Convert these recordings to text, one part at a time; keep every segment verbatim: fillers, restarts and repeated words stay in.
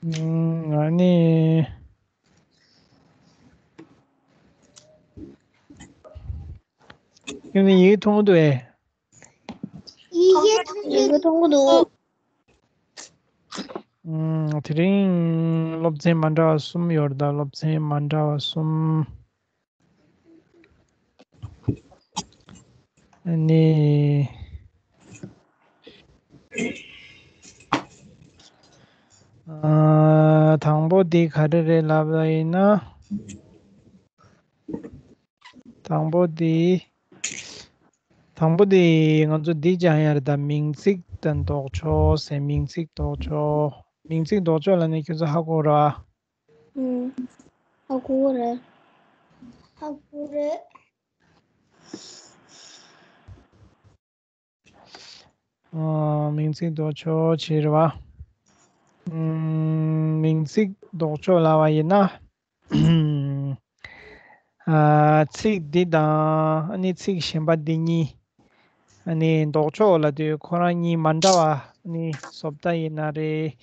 ཨུམ། ང་ནི། ཁྱོད་ནི་ཡིག་མཐོང་གི་འདུག་ཨེ། ཡིག་མཐོང་གི་འདུག་ཨུམ། དེ་རིང་སློབ་ཚན་མ་འདྲ་བ་གསུམ་ཡོད་རེད་ད། སློབ་ཚན་མ་འདྲ་བ་གསུམ། ཨ་ནི། ཨ། དང་པོ་འདི་ག་རེ་རེད་ལབ་པ་ཡིན་ན། དང་པོ་འདི། དང་པོ་འདི་ང་ཚོ་འདི་སྦྱང་ཡ་རེད་ད། མིང་ཚིག་དང་ལྡོག་ཕྱོགས་ཟེར། མིང་ཚིག་ལྡོག་ཕྱོགས། མིང་ཚིག་ལྡོག་ཕྱོགས་ལབ་ནས་ཁྱོད་ཚོ་ཧ་གོ་ར། ཨུམ། ཧ་གོ་གི་རེད། ཧ་གོ་གི་རེད། ཨ། མིང་ཚིག་ལྡོག་ཕྱོགས་ཅི་རེད་བ། ཨུམ། མིང་ཚིག་ལྡོག་ཕྱོགས་ལབ་པ་ཡིན་ན། ཨ། ཚིག་འདི་དང་ཨ་ནི་ཚིག་གཞན་པ་འདི་གཉིས། ཨ་ནི་ལྡོག་ཕྱོགས་ལབ་དུས་ཁོ་རང་གཉིས་མ་འདྲ་བ། ཨ་ནི་བཟོ་ལྟ་ཡིན་ན་རེད།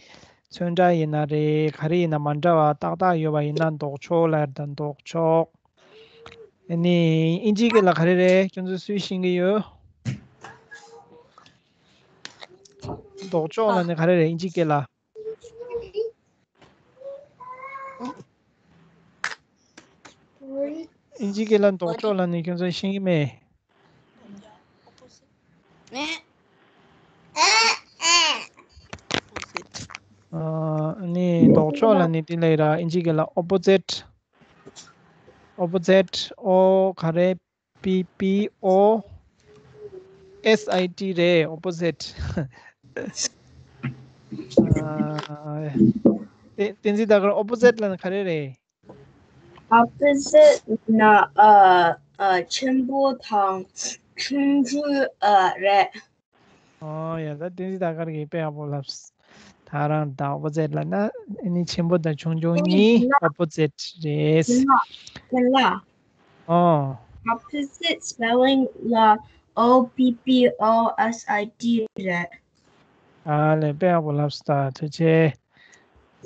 ཚོན་ཁྲ་ཡིན་ན་རེད། ག་རེ་ཡིན་ན་མ་འདྲ་བ་ཏག་ཏག་ཡོད་པ་ཡིན་ན་ལྡོག་ཕྱོགས་ལབ་ཡ་རེད་ད། ལྡོག་ཕྱོགས། ཨ་ནི་ཨིན་ཇིའི་སྐད་ལ་ག་རེ་རེད། ཁྱོད་ཚོ་སུས་ཤེས་ཀྱི་ཡོད། ལྡོག་ཕྱོགས་ལབ་ནི་ག་རེ་རེད་ཨིན་ཇིའི་སྐད་ལ། ཨིན་ཇིའི་སྐད་ལ་ལྡོག་ཕྱོགས་ལབ་ནི་ཁྱོད་ཚོ་ཤེས་ཀྱི་མེད། ཨ་ནི་ལྡོག་ཕྱོགས་ལབ་ནི་དེ་ལ་ཡིན་ར། ཨིན་ཇིའི་སྐད་ལ་opposite། opposite། ཨོ་ག་རེ། P P O S I T རེད། opposite། ཨ། བསྟན་བསྟན་འཛིན་ཟླ་དཀར། opposite ལབ་ན་ག་རེ་རེད། opposite ན་ཨ་ཨ་ཆེན་པོ་དང་ཆུང་ཆུང་ཨ་རེད། ཨོ་ཡ། ད་བསྟན་འཛིན་ཟླ་དཀར་གྱིས་དཔེ་ཡག་པོ་ལབ། ད་རང་ད་opposite ལབ་ན་ཨ་ནི་ཆེན་པོ་དང་ཆུང་ཆུང་གཉིས་opposite རེད། དེ་ལ་དེ་ལ་ཨོ། opposite spelling ལ་O P P O S I T རེད། ཨ་ལས། དཔེ་ཡག་པོ་ལབ་སོང་། ད་ཐུགས་རྗེ་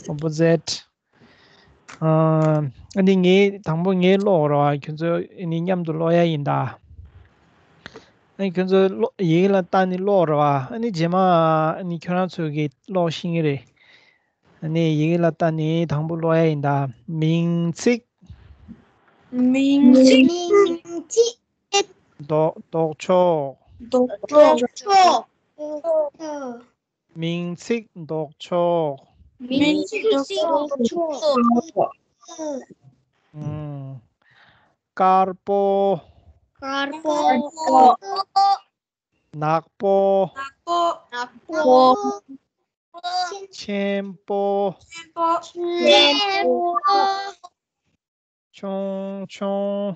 ཆེ། opposite། ཨ་ནི་ངས་དང་པོ་ངས་ཀློག་རོགས། ཁྱོད་ཚོ་ཨ་ནི་མཉམ་དུ་ཀློག་ཡ་ཡིན་ད། ཨ་ནི་ཁྱོད་ཚོ་ཀློག་ཡི་གེ་ལ་བལྟས་ནས་ཀློག་རོགས། ཨ་ནི་རྗེས་མ་ཨ་ནི་ཁྱོད་རང་ཚོ་གིས་ཀློག་ཤེས་ཀྱི་རེད། ཨ་ནི་ཡི་གེ་ལ་བལྟས་ནས་དང་པོ་ཀློག་ཡ་ཡིན་ད། མིང་ཚིག་མིང་ཚིག་ལྡོག་ལྡོག་ཕྱོགས། ལྡོག་ཕྱོགས། མིང་ཚིག་ལྡོག་ཕྱོགས། མིང་ཚིག་ལྡོག་ཕྱོགས། ཨུམ། དཀར་པོ། དཀར་པོ། ནག་པོ། ནག་པོ། ཆེན་པོ། ཆེན་པོ། ཆུང་ཆུང་།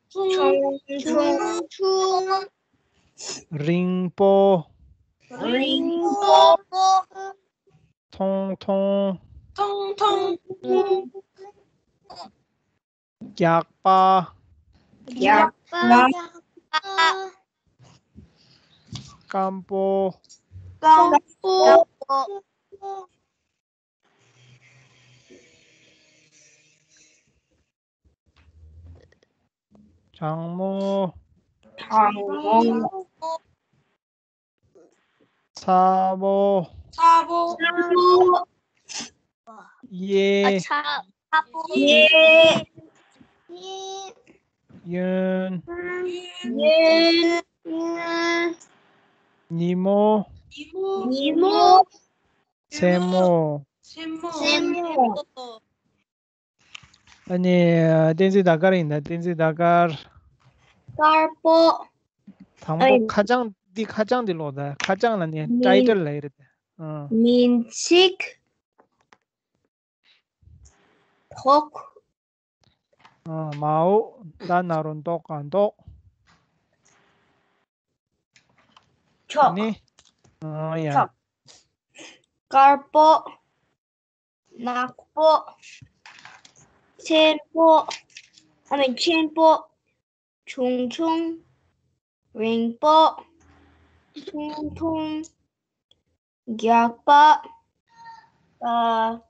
ཆུང་ཆུང་། རིང་པོ། རིང་པོ། ཐུང་ཐུང་། ཐུང་ཐུང་། རྒྱགས་པ། རྒྱགས་པ། སྐམ་པོ། སྐམ་པོ། གྲང་མོ། གྲང་མོ། ཚ་པོ། ཚ་པོ། གཡས། ཚ་པོ། གཡས། གཡོན། གཡོན། ཉིན་མོ། ཉིན་མོ། མཚན་མོ། མཚན་མོ། ཨ་ནི་བསྟན་འཛིན་ཟླ་དཀར་ཡིན་ད། བསྟན་འཛིན་ཟླ་དཀར། དཀར་པོ། དང་པོ་ཨ་ཁ་བྱང་འདི། ཁ་བྱང་འདི་ཀློག་ད། ཁ་བྱང་ལབ་ནི་མིང་title ལབ་ཡ་རེད། ཨ། མིང་ཚིག་ཐོག་ཨ། མའོ། ད་ན་རོ་འདོགས་ག་མདོག་ཕྱོགས། ནི། ཨ་ཡ། ཕྱོགས། དཀར་པོ། ནག་པོ། ཆེན་པོ། I mean ཆེན་པོ། ཆུང་ཆུང་། རིང་པོ། ཐུང་ཐུང་། རྒྱགས་པ། ཨ།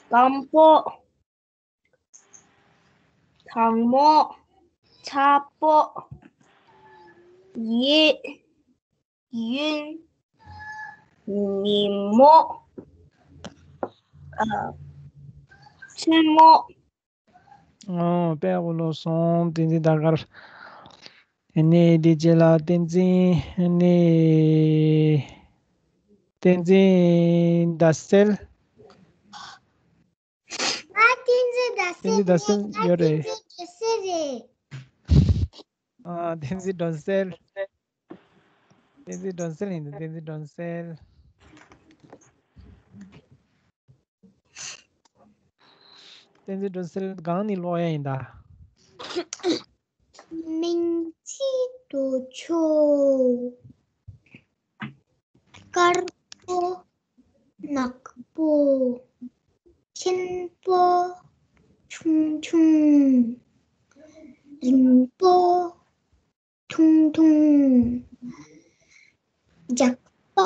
སྐམ་པོ། གྲང་མོ། ཚ་པོ། གཡས། གཡོན། ཉིན་མོ། ཨ། མཚན་མོ། ཨོ། དཔེ་ཡག་པོ་ཀློག་སོང་། བསྟན་འཛིན་ཟླ་དཀར། ཨ་ནི་དེ་རྗེས་ལ་བསྟན་འཛིན། ཨ་ནི་བསྟན་འཛིན་ཟླ་གསལ། ང་བསྟན་འཛིན་ཟླ་གསལ། བསྟན་འཛིན་ཟླ་གསལ་ཡོད་རེད། ང་བསྟན་འཛིན་ཟླ་གསལ་རེད། ཨ། བསྟན་འཛིན་སྒྲོན་གསལ། བསྟན་འཛིན་སྒྲོན་གསལ་ཡིན་ད། བསྟན་འཛིན་སྒྲོན་གསལ། བསྟན་འཛིན་སྒྲོན་གསལ་སྒང་ནས་ཀློག་ཡ་ཡིན་ད། མིང་ཚིག་ལྡོག་ཕྱོགས། དཀར་པོ། ནག་པོ། ཆེན་པོ། ཆུང་ཆུང་། རིང་པོ། ཐུང་ཐུང་། རྒྱགས་པ།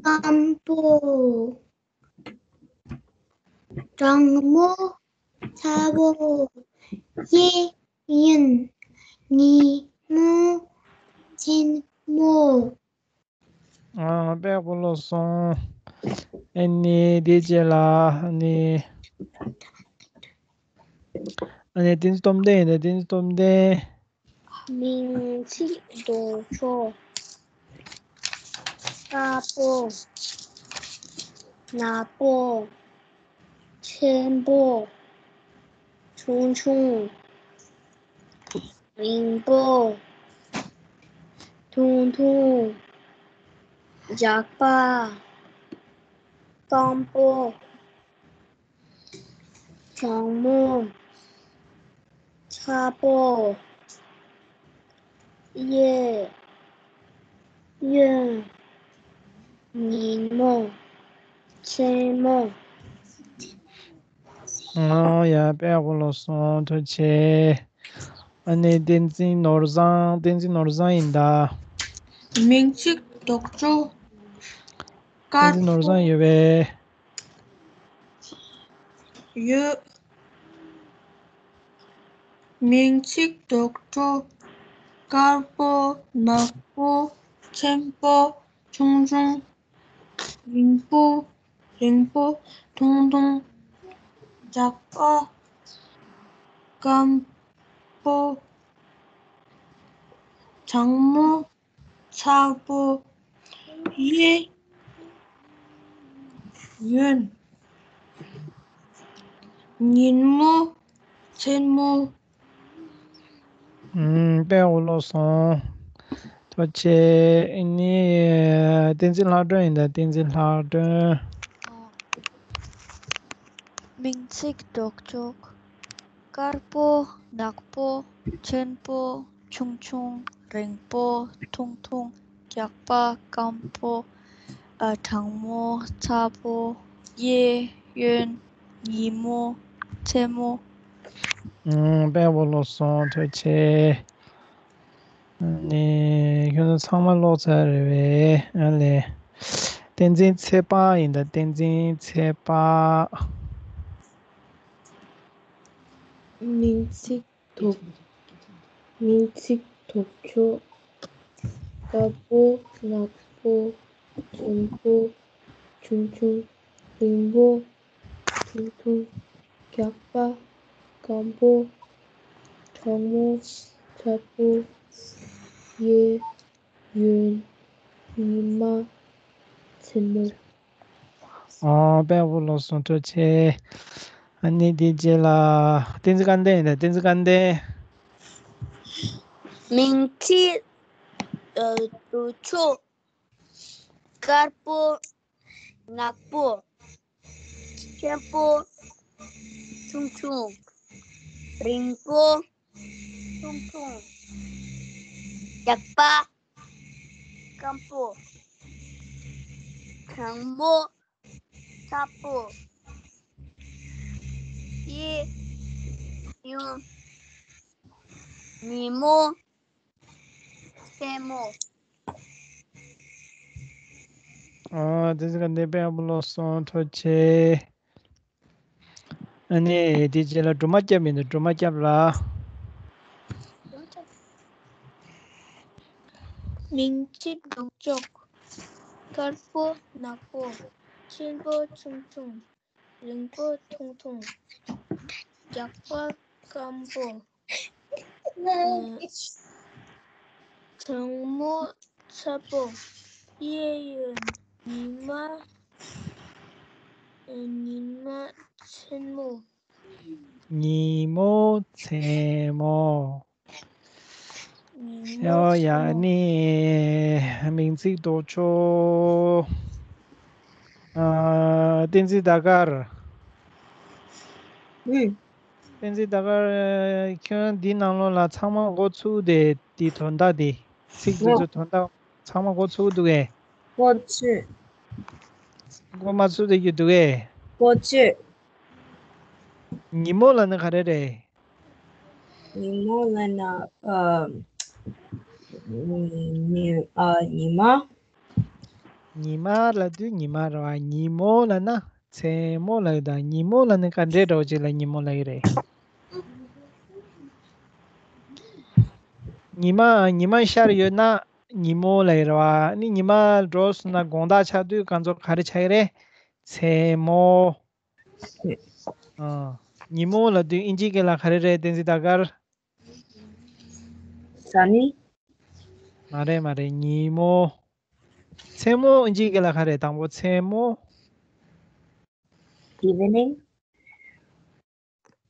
སྐམ་པོ། གྲང་མོ། ཚ་པོ། གཡས་གཡོན། ཉིན་མོ། མཚན་མོ། ཨ། དཔེ་ཡག་པོ་ཀློག་སོང་། ཨ་ནི་དེ་རྗེས་ལ་ཨ་ནི། ཨ་ནི་བསྟན་འཛིན་སྟོབས་ལྡན་ཡིན་ད། བསྟན་འཛིན་སྟོབས་ལྡན། མིང་ཚིག་ལྡོག་ཕྱོགས། དཀར་པོ། ནག་པོ། ཆེན་པོ། ཆུང་ཆུང་། རིང་པོ། ཐུང་ཐུང་། རྒྱགས་པ། སྐམ་པོ། གྲང་མོ། ཚ་པོ། གཡས། གཡོན། ཉིན་མོ། མཚན་མོ། ཨོ་ཡ། དཔེ་ཡག་པོ་ཀློག་སོང་། ཐུགས་རྗེ་ཆེ། ཨ་ནི་བསྟན་འཛིན་ནོར་བཟང་། བསྟན་འཛིན་ནོར་བཟང་ཡིན་ད། མིང་ཚིག་ལྡོག་ཕྱོགས། བསྟན་འཛིན་ནོར་བཟང་ཡོད་པས། ཡོད། མིང་ཚིག་ལྡོག་ཕྱོགས། དཀར་པོ། ནག་པོ། ཆེན་པོ། ཆུང་ཆུང་། རིང་པོ། རིང་པོ། ཐུང་ཐུང་། རྒྱགས་པ། སྐམ་པོ། གྲང་མོ། ཚ་པོ། གཡས། གཡོན། ཉིན་མོ། མཚན་མོ། ཨུམ། དཔེ་ཡག་པོ་ཀློག་སོང་། ཐུགས་རྗེ་ཆེ། ཨ་ནི་བསྟན་འཛིན་ལྷ་སྒྲོན་ཡིན་ད། བསྟན་འཛིན་ལྷ་སྒྲོན། མིང་ཚིག་ལྡོག་ཕྱོགས། དཀར་པོ། ནག་པོ། ཆེན་པོ། ཆུང་ཆུང་། རིང་པོ། ཐུང་ཐུང་། རྒྱགས་པ། སྐམ་པོ། ཨ། གྲང་མོ། ཚ་པོ། གཡས། གཡོན། ཉིན་མོ། མཚན་མོ། ཨུམ། དཔེ་ཡག་པོ་ཀློག་སོང་། ཐུགས་རྗེ་ཆེ། ཨ་ནི་ཁྱོད་ཚོ་ཚང་མ་ཀློག་ཚར་རེད་པས། ཨ་ལས། བསྟན་འཛིན་ཚེ་དཔག་ཡིན་ད། བསྟན་འཛིན་ཚེ་དཔག། མིང་ཚིག་ལྡོག་མིང་ཚིག་ལྡོག་ཕྱོགས། དཀར་པོ། ནག་པོ། ཆེན་པོ། ཆུང་ཆུང་། རིང་པོ། ཐུང་ཐུང་། རྒྱགས་པ། སྐམ་པོ། གྲང་མོ། ཚ་པོ། གཡས། གཡོན། ཉི་མ། མཚན་མོ། ཨོ། དཔེ་ཡག་པོ་ཀློག་སོང་། ཐུགས་རྗེ་ཆེ། ཨ་ནི་དེ་རྗེས་ལ་བསྟན་འཛིན་སྐལ་ལྡན་ཡིན་ད། བསྟན་འཛིན་སྐལ་ལྡན། མིང་ཚིག་ཨ། ལྡོག་ཕྱོགས། དཀར་པོ། ནག་པོ། ཆེན་པོ། ཆུང་ཆུང་། རིང་པོ། ཐུང་ཐུང་། རྒྱགས་པ། སྐམ་པོ། གྲང་མོ། ཚ་པོ། གཡས། གཡོན། ཉིན་མོ། མཚན་མོ། ཨ། བསྟན་འཛིན་སྐལ་ལྡན། དཔེ་ཡག་པོ་ཀློག་སོང་། ཐུགས་རྗེ་ཆེ། ཨ་ནི་དེ་རྗེས་ལ་སྦྲུམ་མ་རྒྱབ་ཡིན་འདུག་སྦྲུམ་མ་རྒྱབ་ལ། མིང་ཚིག་ལྡོག་ཕྱོགས། དཀར་པོ་ནག་པོ། ཆེན་པོ་ཆུང་ཆུང་། རིང་པོ་ཐུང་ཐུང་། རྒྱགས་པ་སྐམ་པོ། གྲང་མོ་ཚ་པོ། གཡས་གཡོན། ཉི་མ། ཉི་མ་མཚན་མོ། ཉི་མོ་མཚན་མོ། ཉི་མོ་ཡོ་ཡ་མཚན་མོ། ནི་མིང་ཚིག་ལྡོག་ཕྱོགས། ཨ། བསྟན་འཛིན་ཟླ་དཀར། ཨུ། བསྟན་འཛིན་ཟླ་དཀར། ཁྱོད་འདི་ནང་ལོགས་ལ་ཚང་མ་མགོ་ཚུགས་དེ་དེ་དོན་དག་དེ། ཚིག་དེ་ཚོ་དོན་དག་ཚང་མ་མགོ་ཚུགས་འདུག་གས། མགོ་ཚུགས། མགོ་མ་ཚུགས་དེ་རྒྱུ་འདུག་གས། མགོ་ཚུགས། ཉིན་མོ་ལབ་ན་ག་རེ་རེད། ཉིན་མོ་ལབ་ན། ཨ། ཉི། ཨ། ཉི་མ། ཉི་མ་ལབ་དུས་ཉི་མ་རེད་བ། ཉིན་མོ་ལབ་ན་མཚན་མོ་ལབ་ཡོད། ད་ཉིན་མོ་ལབ་ན་ག་འདྲས་འདྲ་བོ་ཅིག་ལ་ཉིན་མོ་ལབ་ཡོད་རེད། ཉི་མ། ཉི་མ་ཤར་ཡོད་ན་ཉིན་མོ་ལབ་ཡོད་རེད་བ། ཨ་ནི་ཉི་མ་འགྲོ་སོང་ན་དགོང་དག་ཆགས་དུས་ཁོང་ཚོ་ག་རེ་ཆགས་ཀྱི་རེད། མཚན་མོ། ཨ། ཉིན་མོ་ལབ་དུས་ཨིན་ཇིའི་སྐད་ལ་ག་རེ་རེད། བསྟན་འཛིན་ཟླ་དཀར། སན་ནི། མ་རེད་མ་རེད། ཉིན་མོ། མཚན་མོ་ཨིན་ཇིའི་སྐད་ལ་ག་རེ་རེད། དང་པོ་མཚན་མོ། ཨི་ཝི་ནིང་།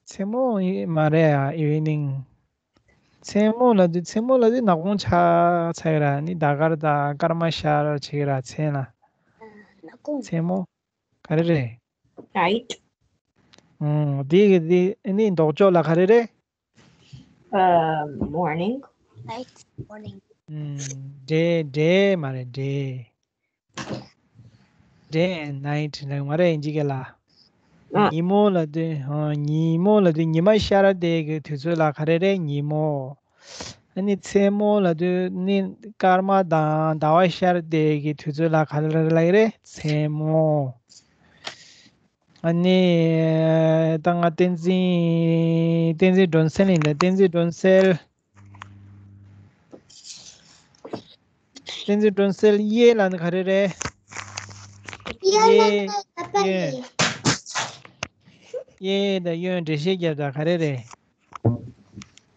མཚན་མོ་ཨི། མ་རེད་ཨ། ཨི་ཝི་ནིང་། མཚན་མོ་ལབ་དུས། མཚན་མོ་ལབ་དུས་ནག་ཁུང་ཆགས་ཚར་ཡོད་ར། ནི་ཟླ་དཀར་དང་སྐར་མ་ཤར་བྱེད་ཀྱི་ར། མཚན་ལ། ནག་ཁུང་། མཚན་མོ། ག་རེ་རེད། ནའིཊ། ཨུམ། དེ་གི་དེ་ནི་ལྡོག་ཕྱོགས་ལ་ག་རེ་རེད། ཨ། མོར་ནིང་། ནའིཊ། མོར་ནིང་། ཨུམ། འདྲེ། འདྲེ་མ་རེད། འདྲེ། Day and night ལབ་མ་རེད་ཨིན་ཇི་སྐད་ལ། ཨ། ཉིན་མོ་ལབ་དུས། ཨ། ཉིན་མོ་ལབ་དུས་ཉི་མ་ཤར་བསྡད་ཀྱི་དུས་ཚོད་ལ་ག་རེ་རེད། ཉིན་མོ། ཨ་ནི་མཚན་མོ་ལབ་དུས་ནི་སྐར་མ་དང་ཟླ་བ་ཤར་བསྡད་ཀྱི་དུས་ཚོད་ལ་ག་རེ་ལབ་ཀྱི་རེད། མཚན་མོ། ཨ་ནི་ད་ང་བསྟན་འཛིན། བསྟན་འཛིན་སྒྲོན་གསལ་ཡིན་ད། བསྟན་འཛིན་སྒྲོན་གསལ། བསྟན་འཛིན་སྒྲོན་གསལ། གཡས་ལབ་ན་ག་རེ་རེད། གཡས་ལབ་ན་ལག་པ། གཡོན། གཡས་དང་གཡོན་འགྲེལ་བཤད་རྒྱབ་དང་ག་རེ་རེད།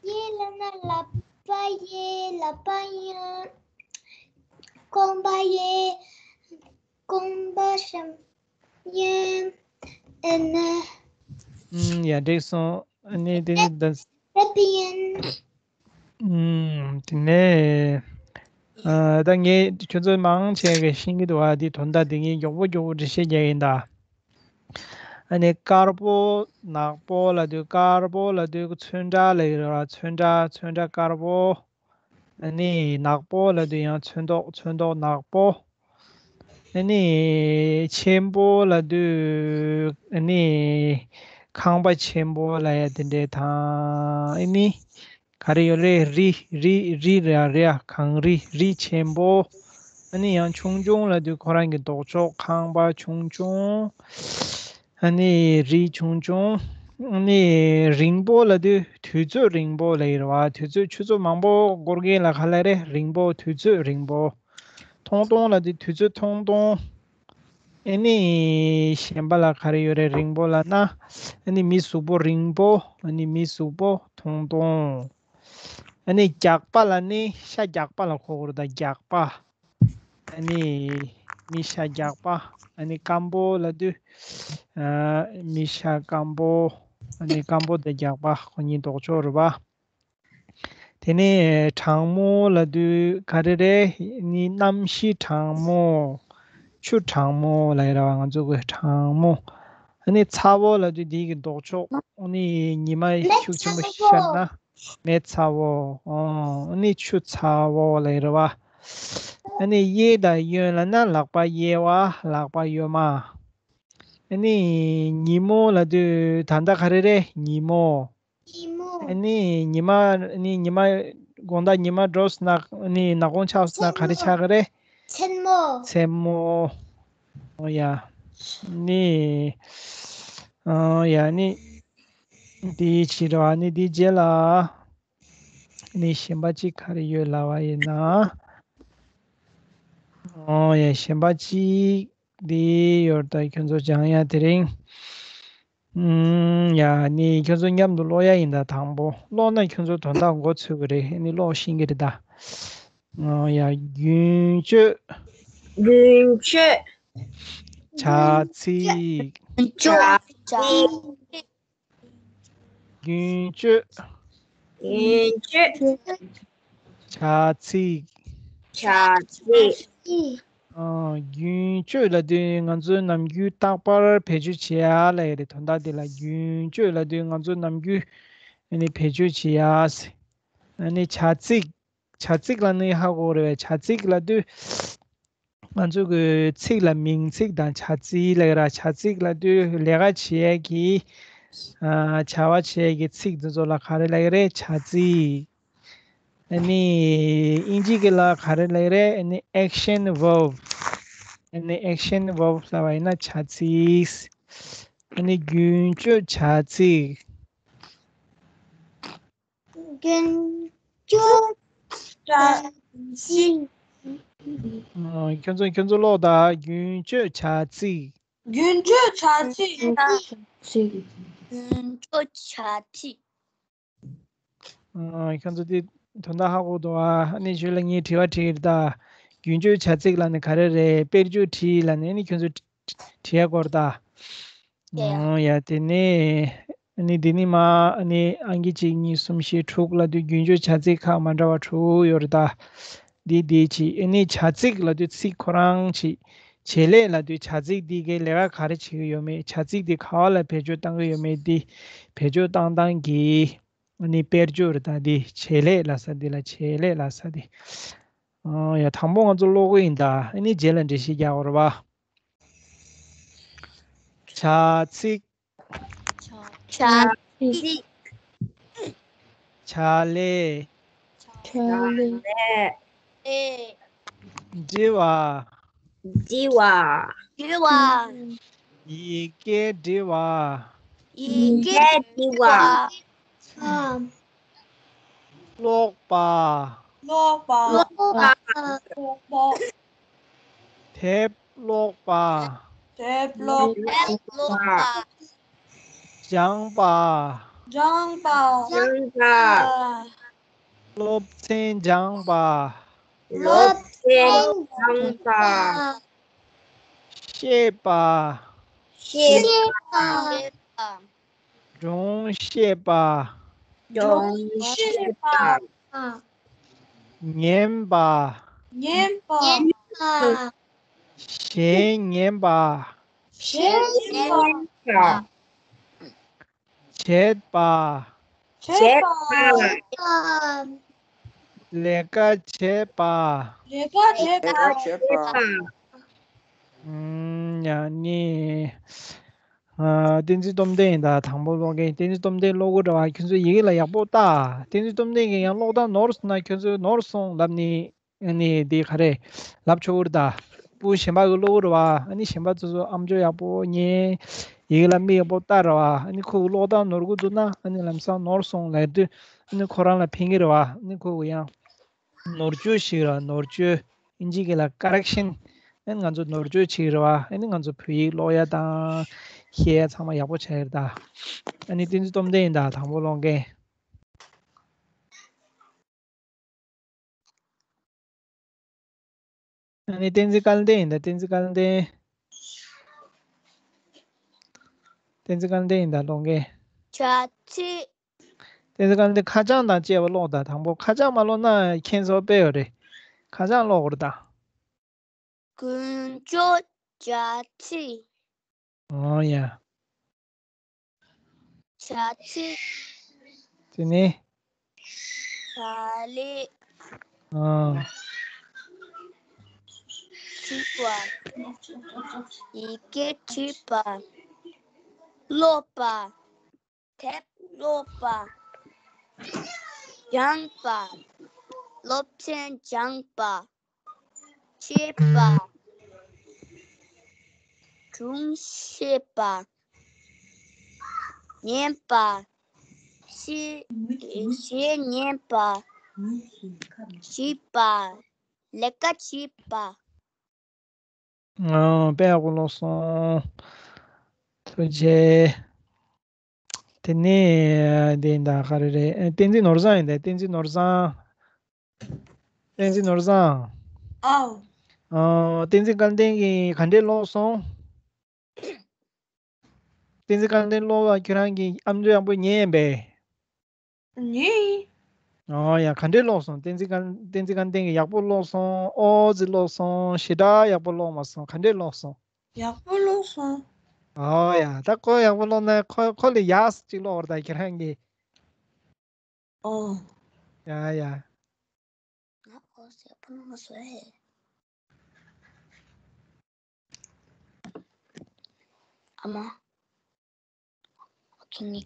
གཡས་ལབ་ན་ལག་པ་གཡས། ལག་པ་གཡོན། རྐང་པ་གཡས། རྐང་པ་གཡོན། ཨ་ནི། ཨུམ། ཡ། འགྲིག་སོང་། ཨ་ནི་དེ་ནི་ད། ཨུམ། དེ་ནས། ཨ། ད་ངས་ཁྱོད་ཚོ་མང་ཆེ་གིས་ཤེས་ཀྱི་འདུག་ཨ། དེ་དོན་དག་དེ་ངས་མགྱོགས་པོ་མགྱོགས་པོ་འགྲེལ་བཤད་རྒྱག་གི་ཡིན་ད། ཨ་ནི་དཀར་པོ་ནག་པོ་ལབ་དུས། དཀར་པོ་ལབ་དུས་ཚོན་ཁྲ་ལབ་ཀྱི་རེད་བ། ཚོན་ཁྲ། ཚོན་ཁྲ་དཀར་པོ། ཨ་ནི་ནག་པོ་ལབ་དུས་ཡང་ཚོན་མདོག། ཚོན་མདོག་ནག་པོ། ཨ་ནི་ཆེན་པོ་ལབ་དུས་ཨ་ནི་ཁང་པ་ཆེན་པོ་ལབ་ཡ་དེ་འདྲས་དང་། ཨ་ནི་ག་རེ་ཡོད་རེད། རི། རི། རི་རེད་ཡ། རི་ཡ། གངས་རི། རི་ཆེན་པོ། ཨ་ནི་ཡང་ཆུང་ཆུང་ལབ་དུས་ཁོ་རང་གི་ལྡོག་ཕྱོགས། ཁང་པ་ཆུང་ཆུང་། ཨ་ནི་རི་ཆུང་ཆུང་། ཨ་ནི་རིང་པོ་ལབ་དུས་དུས་ཚོད་རིང་པོ་ལབ་ཀྱི་རེད་བ། དུས་ཚོད་ཆུ་ཚོད་མང་པོ་འགོར་མཁན་ལ་ག་རེ་ལབ་རེད། རིང་པོ། དུས་ཚོད་རིང་པོ། ཐུང་ཐུང་ལབ་དུས་དུས་ཚོད་ཐུང་ཐུང་། ཨ་ནི་གཞན་པ་ལ་ག་རེ་ཡོད་རེད། རིང་པོ་ལབ་ན། ཨ་ནི་མི་གཟུགས་པོ་རིང་པོ། ཨ་ནི་མི་གཟུགས་པོ་ཐུང་ཐུང་། ཨ་ནི་རྒྱགས་པ་ལབ་ནི་ཤ་རྒྱགས་པ་ལ་གོ་དགོས་རེད་ད། རྒྱགས་པ། ཨ་ནི་མི་ཤ་རྒྱགས་པ། ཨ་ནི་སྐམ་པོ་ལབ་དུས། ཨ། མི་ཤ་སྐམ་པོ། ཨ་ནི་སྐམ་པོ་དང་རྒྱགས་པ་ཁོ་གཉིས་ལྡོག་ཕྱོགས་རེད་པ། དེ་ནས་གྲང་མོ་ལབ་དུས་ག་རེ་རེད། ནི་གནམ་གཤིས་གྲང་མོ། ཆུ་གྲང་མོ་ལབ་ཡ་རེད་བ། ང་ཚོ་གི་གྲང་མོ། ཨ་ནི་ཚ་བོ་ལབ་དུས་འདི་གི་ལྡོག་ཕྱོགས། ཨ་ནི་ཉི་མ་ཤུགས་ཆེན་པོ་ཤར་ན། མེ་ཚ་བོ། ཨོ། ཨ་ནི་ཆུ་ཚ་བོ་ལབ་ཡ་རེད་བ། ཨ་ནི་གཡས་དང་གཡོན་ལབ་ན་ལག་པ་གཡས་པ། ལག་པ་གཡོན་མ། ཨ་ནི་ཉིན་མོ་ལབ་དུས་ད་ལྟ་ག་རེ་རེད། ཉིན་མོ། ཉིན་མོ། ཨ་ནི་ཉི་མ། ཨ་ནི་ཉི་མ། དགོང་དག་ཉི་མ་འགྲོ་སོང་ན། ཨ་ནི་ནག་ཁུང་ཆགས་སོང་ན་ག་རེ་ཆགས་ཀྱི་རེད། མཚན་མོ། མཚན་མོ། ཨོ་ཡ། ནི། ཨོ་ཡ། ནི། དེའི་ཕྱིར་རོ། ཨ་ནི་དེའི་རྗེས་ལ། ཨ་ནི་གཞན་པ་གཅིག་ག་རེ་ཡོད་ལབ་པ་ཡིན་ན། ཨོ་ཡ། གཞན་པ་གཅིག་དེ་ཡོད་ད། ཁྱོད་ཚོ་སྦྱང་ཡ་དེ་རིང་། ཨུམ། ཡ། ཨ་ནི་ཁྱོད་ཚོ་མཉམ་དུ་ཀློག་ཡ་ཡིན་ད། དང་པོ་ཀློག་ན་ཁྱོད་ཚོ་དོན་དག་མགོ་ཚོས་གི་རེད། ཨ་ནི་ཀློག་ཤེས་གི་རེད་ད། ཨོ་ཡ། རྒྱུན་སྤྱོད། རྒྱུན་སྤྱོད། བྱ་ཚིག་རྒྱུན་སྤྱོད། བྱ་ཚིག་རྒྱུན་སྤྱོད། རྒྱུན་སྤྱོད། བྱ་ཚིག་བྱ་ཚིག་ཨ། རྒྱུན་སྤྱོད་ལབ་དུས་ང་ཚོའི་ནམ་རྒྱུན་རྟག་པར་བེད་སྤྱོད་བྱེད་ཡ་ལབ་ཡ་རེད། དོན་དག་དེ་ལ་རྒྱུན་སྤྱོད་ལབ་དུས་ང་ཚོ་ནམ་རྒྱུན་ཨ་ནི་བེད་སྤྱོད་བྱེད་ཡ། ཨ་ནི་བྱ་ཚིག་བྱ་ཚིག་ལབ་ནི་ཧ་གོ་རེད་པས། བྱ་ཚིག་ལབ་དུས། ང་ཚོ་གི་ཚིག་ལ་མིང་ཚིག་དང་བྱ་ཚིག་ལབ་ཀྱི་ར། བྱ་ཚིག་ལབ་དུས་ལས་ཀ་བྱེད་ཡས་ཀྱི། ཨ། བྱ་བ་བྱེད་ཡས་ཀྱི་ཚིག་འདི་ཚོ་ལ་ག་རེ་ལབ་ཀྱི་རེད། བྱ་ཚིག་ཨ་ནི་དབྱིན་ཇི་གི་ལ་ག་རེ་ལབ་ཀྱི་རེད། ཨ་ནི་action verb། ཨ་ནི་action verb ལབ་པ་ཡིན་ན་བྱ་ཚིག་ཨ་ནི་རྒྱུན་སྤྱོད་བྱ་ཚིག་རྒྱུན་སྤྱོད་བྱ་ཚིག་ཨ། ཁྱོད་ཚོ་ཁྱོད་ཚོ་ཀློག་དང་། རྒྱུན་སྤྱོད་བྱ་ཚིག་རྒྱུན་སྤྱོད་བྱ་ཚིག་རྒྱུན་སྤྱོད་བྱ་ཚིག་ཨ། ཁྱོད་ཚོ་དེ་དོན་དག་ཧ་གོ་འདུག་ཨ། ཨ་ནི་ཞོལ་ལ་ངས་དྲི་བ་དྲིས་ཡོད་ད། རྒྱུན་སྤྱོད་བྱ་ཚིག་ལབ་ནི་ག་རེ་རེད། དཔེར་བརྗོད་བྲིས་ལབ་ནི། ཨ་ནི་ཁྱོད་ཚོ་དྲི་ཡ་སྐོར་ད། ཡ་ཡ། ཨོ་ཡ། དེ་ནས་ཨ་ནི་འདི་ནི་མ། ཨ་ནི་ཨང་ཀི་གཅིག་གཉིས་གསུམ་བཞི་དྲུག་ལབ་དུས་རྒྱུན་སྤྱོད་བྱ་ཚིག་ཁག་མ་འདྲ་བ་དྲུག་ཡོད་རེད་ད། འདི་འདི་ཅི། ཨ་ནི་བྱ་ཚིག་ལབ་དུས་ཚིག་ཁོ་རང་ཅི། བྱེད་ལས་ལབ་དུས་བྱ་ཚིག་འདི་གའི་ལས་ཀ་ག་རེ་བྱེད་ཀྱི་ཡོད་མེད། བྱ་ཚིག་འདི་ག་བ་ལ་བེད་སྤྱོད་བཏང་གི་ཡོད་མེད། འདི་བེད་སྤྱོད་བཏང་སྟངས་ཀྱི་ཨ་ནི་དཔེར་བརྗོད་རེད་ད། འདི་བྱེད་ལས་ལབ་ས་འདི་ལ་བྱེད་ལས་ལབ་ས་འདི། ཨོ་ཡ། དང་པོ་ང་ཚོ་ཀློག་གི་ཡིན་ད། ཨ་ནི་རྗེས་ལ་འགྲེལ་བཤད་རྒྱག་དགོས་རེད་པ། བྱ་ཚིག་བྱ་ཚིག་བྱ་ལས། བྱ་ལས། འབྲི་བ། འབྲི་བ། འབྲི་བ། ཡི་གེ་འབྲི་བ། ཡི་གེ་འབྲི་བ། ཀློག་པ། ཀློག་པ། ཀློག་པ། དེབ་ཀློག་པ། དེབ་ཀློག་པ། སྦྱངས་པ། སྦྱངས་པ། སྦྱངས་པ། སློབ་ཚན་སྦྱངས་པ། སློབ་ཚན་སྦྱངས་པ། བཤད་པ། བཤད་པ། སྒྲུང་བཤད་པ། སྒྲུང་བཤད་པ། ཉན་པ། ཉན་པ། གཞས་ཉན་པ། གཞས་ཉན་པ། བྱེད་པ། བྱེད་པ། ལས་ཀ་བྱེད་པ། ལས་ཀ་བྱེད་པ། ཨུམ། ཡ་ནི། ཨ། བསྟན་འཛིན་སྟོབས་ལྡན་ཡིན་ད། དང་པོ་ཀློག་མཁན་བསྟན་འཛིན་སྟོབས་ལྡན་ཀློག་གི་རེད་པ། ཁྱོད་ཚོ་ཡི་གེ་ལ་ཡག་པོ་ལྟ། བསྟན་འཛིན་སྟོབས་ལྡན་གྱིས་ཡང་ཀློག་སྟངས་ནོར་སོང་ན་ཁྱོད་ཚོས་ནོར་སོང་ལབ་ནི། ཨ་ནི་འདི་ག་རེ་ལབ་ཆོག་གི་རེད་ད། སྤུ་གུ་གཞན་པ་གིས་ཀློག་གི་རེད་པ། ཨ་ནི་གཞན་པ་ཚོ་ཚོ་ཨམ་ཅོག་ཡག་པོ་ཉན། ཡི་གེ་ལ་མིག་ཡག་པོ་ལྟ་རེད་པ། ཨ་ནི་ཁོ་གིས་ཀློག་སྟངས་ནོར་གི་འདུག་ན། ཨ་ནི་ལམ་སང་ནོར་སོང་ལབ་དུས་ཨ་ནི་ཁོ་རང་ལ་ཕན་གི་རེད་པ། ཨ་ནི་ཁོ་གིས་ཡང་ནོར་བཅོས་ཤིག་ར། ནོར་བཅོས། ཨིན་ཇི་གི་ལ་ཀ་རེག་ཤན། ཨ་ནི་ང་ཚོ་ནོར་བཅོས་བྱེད་ཀྱི་རེད་པ། ཨ་ནི་ང་ཚོ་བོད་ཡིག་ཀློག་ཡ་དང་ཤེས་ཡ་ཚང་མ་ཡག་པོ་ཆགས་ཀྱི་རེད་ད། ཨ་ནི་བསྟན་འཛིན་སྟོབས་ལྡན་ཡིན་ད། དང་པོ་ཀློག་མཁན། ཨ་ནི་བསྟན་འཛིན་སྐལ་ལྡན་ཡིན་ད། བསྟན་འཛིན་སྐལ་ལྡན། བསྟན་འཛིན་སྐལ་ལྡན་ཡིན་ད། ཀློག་མཁན། བྱ་ཚིག་བསྟན་འཛིན་སྐལ་ལྡན་ཁ་བྱང་དང་བཅས་པ་ཀློག་དང་། དང་པོ་ཁ་བྱང་མ་ཀློག་ན་མཁྱེན་སོ་སྤེལ་ཡོད་རེད། ཁ་བྱང་ཀློག་དགོས་རེད་ད། ཀུན་སྤྱོད་བྱ་ཚིག་ཨོ་ཡ། བྱ་ཚིག་དེ་ནས། བྱ་ལས། ཨ། བྲིས་པ། ཡི་གེ་བྲིས་པ། ཀློག་པ། དེབ་ཀློག་པ། སྦྱངས་པ། སློབ་ཚན་སྦྱངས་པ། བཤད་པ། སྒྲུང་བཤད་པ། ཉན་པ། ཤེས། ཤེས་ཉན་པ། ཤེས་པ། ལས་ཀ་བྱེད་པ། ཨོ། དཔེ་ཡག་པོ་ཀློག་སོང་། ཐུགས་རྗེ་ཆེ། དེ་ནས་དེ་ཡིན་ད། ག་རེ་རེད། ཨ། བསྟན་འཛིན་ནོར་བཟང་ཡིན་ད། བསྟན་འཛིན་ནོར་བཟང་། བསྟན་འཛིན་ནོར་བཟང་། ཨའོ། ཨོ། བསྟན་འཛིན་སྐལ་ལྡན་གྱིས་ག་འདྲས་ཀློག་སོང་། བསྟན་འཛིན་སྐལ་ལྡན་ཀློག་པ་ཁྱོད་རང་གིས་ཨམ་ཅོག་ཡག་པོ་ཉན་ཡིན་པས། ཉན་ཡིན། ཨོ་ཡ། ག་འདྲས་ཀློག་སོང་། བསྟན་འཛིན་སྐལ། བསྟན་འཛིན་སྐལ་ལྡན་གྱིས་ཡག་པོ་ཀློག་སོང་། ཨོ་ཙི་ཀློག་སོང་། ཞེ་དྲག་ཡག་པོ་ཀློག་མ་སོང་། ག་འདྲས་ཀློག་སོང་། ཡག་པོ་ཀློག་སོང་། ཨོ་ཡ། ད་ཁོ་ཡག་པོ་ཀློག་ན་ཁོ། ཁོ་ལས་ཡག་ཅིག་ཀློག་པ་རེད་ད་ཁྱེད་རང་གིས། ཨོ། ཡ་ཡ། ང་ཨོ་ཙི་ཡག་པོ་ཀློག་མ་སོང་ཨེ། ཨ་མ། ཨོ་ཁེ་ནི།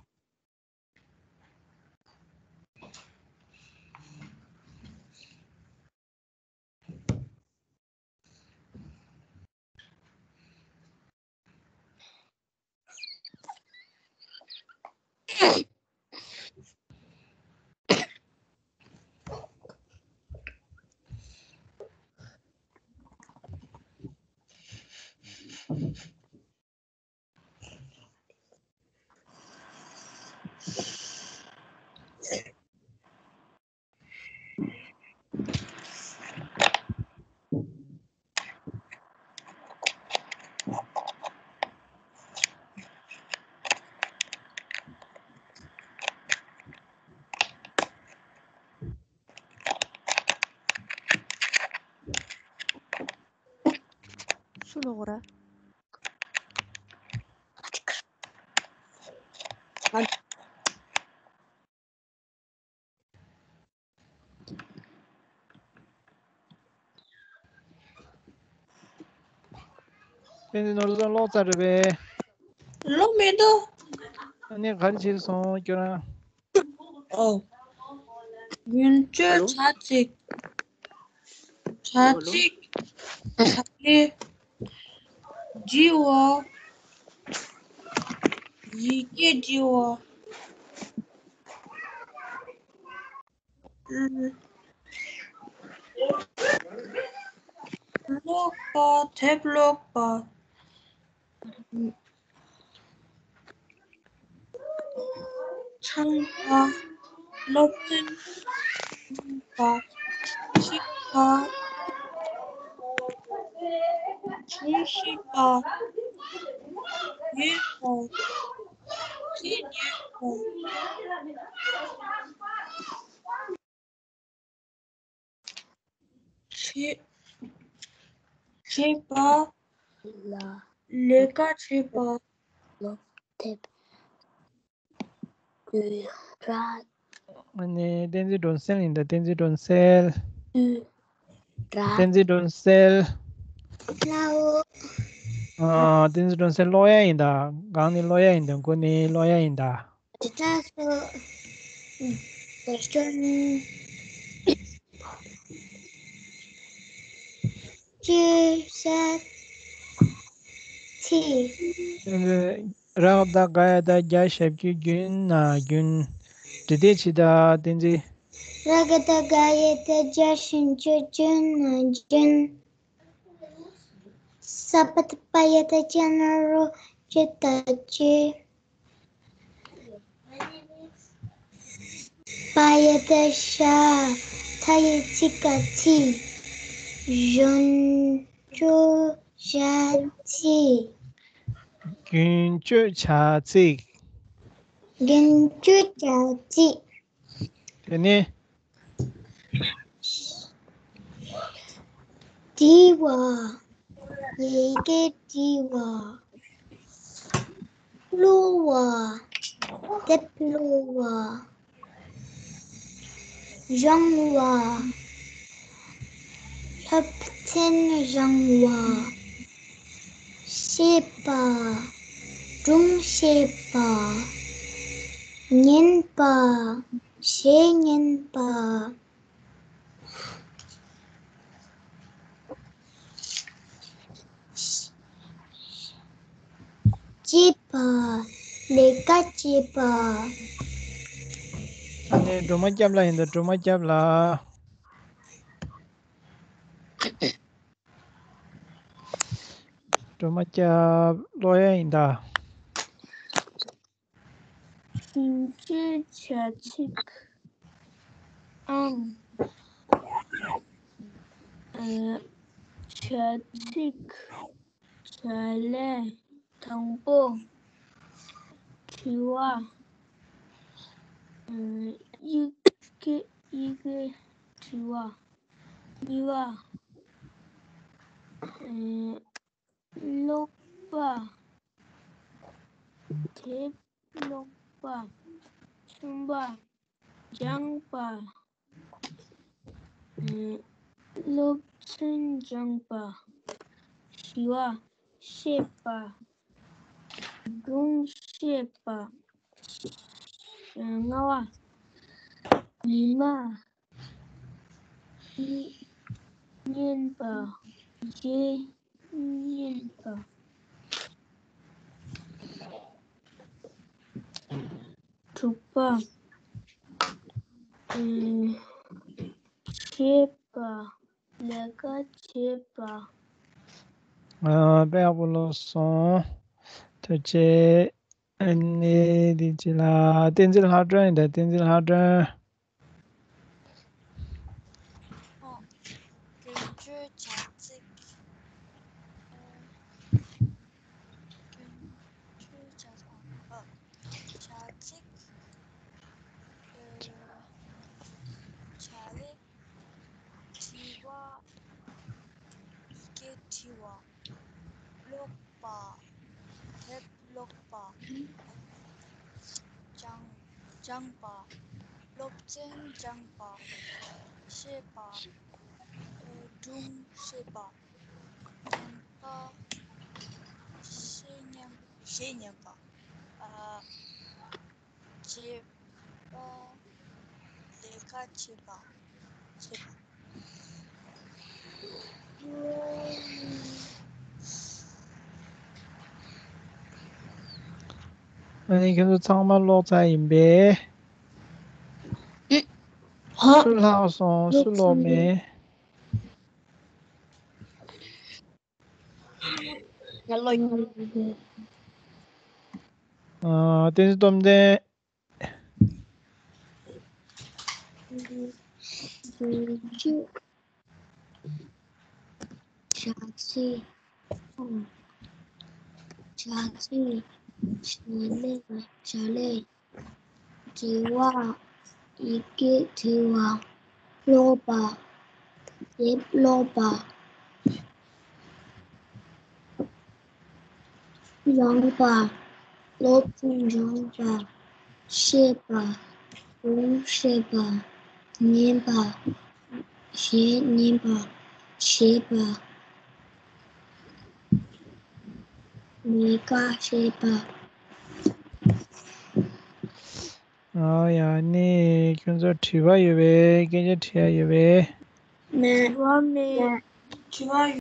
སུ་ལོག་ར། བསྟན་འཛིན་ནོར་བཟང་ཀློག་ཚར་རེད་པས། ཀློག་མི་འདུག་ཨ་ནི་ག་རེ་བྱས་སོང་ཁྱོད་རང་། ཨོ། རྒྱུན་སྤྱོད་བྱ་ཚིག་བྱ་ཚིག་བྱ་དགེ། འབྲི་བ། ཡི་གེ་འབྲི་བ། ཀློག་པ། དེབ་ཀློག་པ། འཆང་བ། སློབ་ཚན་འགྲིམ་པ། ཁྲིད་པ། ཆུ་བཤམས་པ། ཉོས་པ། ཁྲིད་ཉོས་པ། བྱེད། བྱེད་པ། ལ། ལས་ཀ་བྱེད་པ། ལོ། དེབ། དུ། ར། ཨ་ནི་བསྟན་འཛིན་སྒྲོན་གསལ་ཡིན་ད། བསྟན་འཛིན་སྒྲོན་གསལ། དུ། ར། བསྟན་འཛིན་སྒྲོན་གསལ། ལའོ། ཨ། བསྟན་འཛིན་སྒྲོན་གསལ་ཀློག་ཡ་ཡིན་ད། སྒང་ནས་ཀློག་ཡ་ཡིན་ད། མགོ་ནས་ཀློག་ཡ་ཡིན་ད། དེ་དག་སུ། དེ་སྐྱོན། ཅི་ཟེར། ཚིག་ར་ག་བཏགས་རྒ་ཡ་བཏགས་རྒྱ་ཞབས་ཀྱུ་རྒྱུན་ན་རྒྱུན། འབྲི་དེབ་ཕྱི་ད་བསྟན་འཛིན། ར་ག་བཏགས་རྒ་ཡ་བཏགས་རྒྱ་ཞབས་ཀྱུ་རྒྱུན་ན་རྒྱུན། ས་པ་བཏགས་སྤ་ཡ་བཏགས་སྤྱ་ན་རོ་སྤྱི་ད་སྤྱི། པ་ཡ་བཏགས་པ། ཐ་ཡ་ཚ་ག་ཐིག་གཞོན་སྐྱོད་བྱ་ཚིག་རྒྱུན་སྤྱོད་བྱ་ཚིག་རྒྱུན་སྤྱོད་བྱ་ཚིག་དེ་ནས། འབྲི་བ། ཡི་གེ་འབྲི་བ། ཀློག་པ། དེབ་ཀློག་པ། སྦྱང་བ། སློབ་ཚན་སྦྱང་བ། བཤད་པ། སྒྲུང་བཤད་པ། ཉན་པ། གཞས་ཉན་པ། བྱེད་པ། ལས་ཀ་བྱེད་པ། ནས་སྒྲོལ་མ་སྐྱབས་ལགས་ཡིན་ད། སྒྲོལ་མ་སྐྱབས་ལགས། སྒྲོལ་མ་སྐྱབས་ཀློག་ཡ་ཡིན་ད། དེང་གི་བྱ་ཚིག་ཨང་། ཨ། བྱ་ཚིག་བྱ་ལས། དང་པོ། དྲི་བ། ཨ། ཡི་གེ་ཡི་གེ་དྲི་བ། གཉིས་པ། ཨ། ཀློག་པ། དེབ་ཀློག་པ། གསུམ་པ། སྦྱངས་པ། ཨ། སློབ་ཚན་སྦྱངས་པ། བཞི་པ། བཤད་པ། སྒྲུང་བཤད་པ། ཨ། ལྔ་པ། ཉི་མ། ཉི། ཉན་པ། རྗེས་ཉན་པ། དྲུག་པ། ཨ། བྱེད་པ། ལས་ཀ་བྱེད་པ། ཨ། དཔེ་ཡག་པོ་ཀློག་སོང་། ཐུགས་རྗེ་ཆེ། ཨ་ནི་དེ་རྗེས་ལ་བསྟན་འཛིན་ལྷ་སྒྲོན་ཡིན་ད། བསྟན་འཛིན་ལྷ་སྒྲོན། ཨོ། ཀུན་སྤྱོད་བྱ་ཚིག་ཨ། ཀུན་སྤྱོད་བྱ་ཚིག་ཨ། བྱ་ཚིག་ཨ། བྱ་ལས། དྲི་བ། ཡི་གེ་འབྲི་བ། ཀློག་པ། དེབ་ཀློག་པ། སྦྱང་། སྦྱངས་པ། སློབ་ཚན་སྦྱངས་པ། བཤད་པ། སྒྲུང་བཤད་པ། ཉན་པ། བཤད་ཉན། བཤད་ཉན་པ། ཨ། བྱེད་པ། ལས་ཀ་བྱེད་པ། བྱེད་པ། ཨ་ནི་ཁྱོད་ཚོ་ཚང་མ་ཀློག་ཚར་ཡིན་པས། ཧ། སུ་ལྷག་སོང་། སུ་ཀློག་མེད། ང་ལོ་ཡིན། ཨ། བསྟན་འཛིན་སྟོབས་ལྡན། བྱ་ཚིག་བྱ་ཚིག་བྱ་ལས། བྱ་ལས། དྲི་བ། ཡི་གེ་འབྲི་བ། ཀློག་པ། དེབ་ཀློག་པ། སྦྱངས་པ། སློབ་ཚན་སྦྱངས་པ། བཤད་པ། སྒྲུང་བཤད་པ། ཉན་པ། བཤད་ཉན་པ། བྱེད་པ། ལས་ཀ་བྱེད་པ། ཨ་ཡ། ནི་ཁྱོད་ཚོ་དྲི་བ་ཡོད་པས། སྐད་ཆ་དྲི་ཡ་ཡོད་པས། མེད། དྲི་བ་མེད། དྲི་བ་ཡོད།